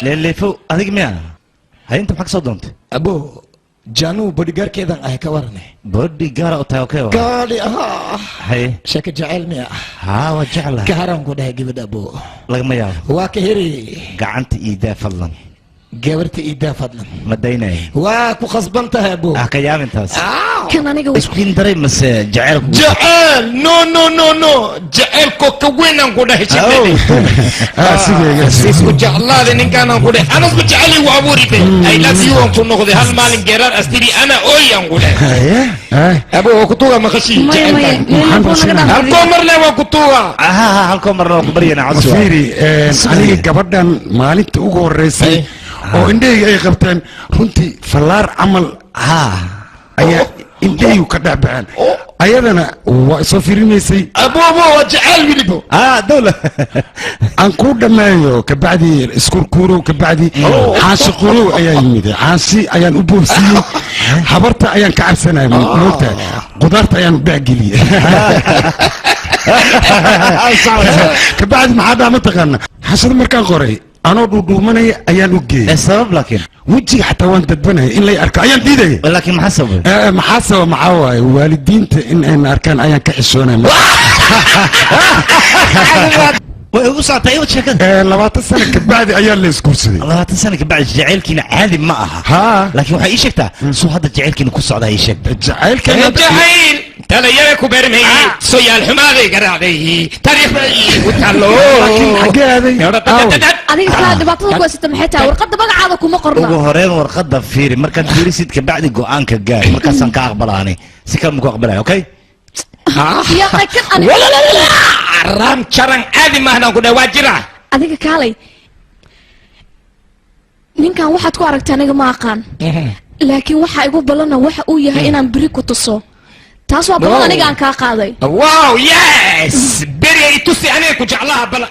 Leeleefo, adiga miya? Hay, inta maxaa ka soo doontay? Abo, Janu bodyguardkeedan ahay, ka warane. Bodyguard u tahay, okay wa. Gaadhi ahaa. Hay. Sheeko jacayl miya? Haa, waa jeclahay. Ka haraan ku dhahay gabadha, abo. Lagama yaabo. Waa ka heri. Gacanta iidaa, fadlan. Gabarta iidaa, fadlan. Ma daynaya. Waa ku khasban tahay, abo. Ah, ka yaabin taas. Kan aniga. Iskuin daray mase jaceylku? Jacayl, no, no, no, no, jacaylko ka weynaan ku dhahay. Isku jeclaada ninkaanaan ku dhahay, ana isku jeceli waa abuuribe. I love you aan ku noqday hal maalin, geeraar astiri ana ooy aan ku dhahay. Abo, waa ku tuuga maqashii. Maya, maya. Halkoo marle waa ku tuuga. Halkoo marna waa ku baryana, codsi waa. Fiiri, aniga gabadhan maalinta ugu horeysay oo indhahayga ay qabteen, runtii fallaar camal ayaa indhahaygu ka dhex baxeen. Ayadana waa isoo fiirinaysay. Abo, waa jecel wilibo. Dawla. Aan ku dhammeeyo, kabacdi iskurkuurow, kabacdi xaashi qurow ayaa yimid. Xaashi ayaan u boobsiiyey. Habarta ayaan ka cabsanaya, moogtahay, qudaarta ayaan u dhexgeliyey. Kabacdi maxaa dhaha, mataqaana, xaashada markaan qoray anoo dhuudhuumanaya ayaan u geeyey. Sabab laakiin? Wejiga xataa waan dadbanaya, in lay arko ayaan diidaya. Laakiin maxaa sababay? Maxaa sabab? Maxaa waaye, waalidiinta in ayna arkaan ayaan ka xishoonaya. Way ugu socotaa iwad sheekada. 20 sano kabacdi ayaa la isguursaday. 20 sano kabacdi jacaylkiina caadi ma aha. Haa. Laakiin waxay ii sheegtaa suu hadda jacaylkiina ku socdaa, ii sheeg. Jacaylkeena Jacayl talayada ku bermay, soyaal xumaaday garaacday, taariikhda iigu talo. Laakiin xaggee aaday? Adiga kaa dhibaatada ku haysata maxay tahay? Warqadda magacaada kuma qorna. Ugu horeyn warqadda fiiri. Markaad fiirisid kabacdi go'aanka gaar, markaasaan ka aqbalaanay. Si kale maku aqbalaya, okay? Ya kan ani. Ram Charan caadi maahan ku dhahay, waa jira. Adiga kaalay, ninkan waxaad ku aragtay aniga ma aqaan, laakiin waxa igu ballana waxa uu yahay inaan beri ku tuso. Taas waa ballan aniga aan kaa qaaday. Wow, yes, beriga itusi, aniga ku jeclaha bala.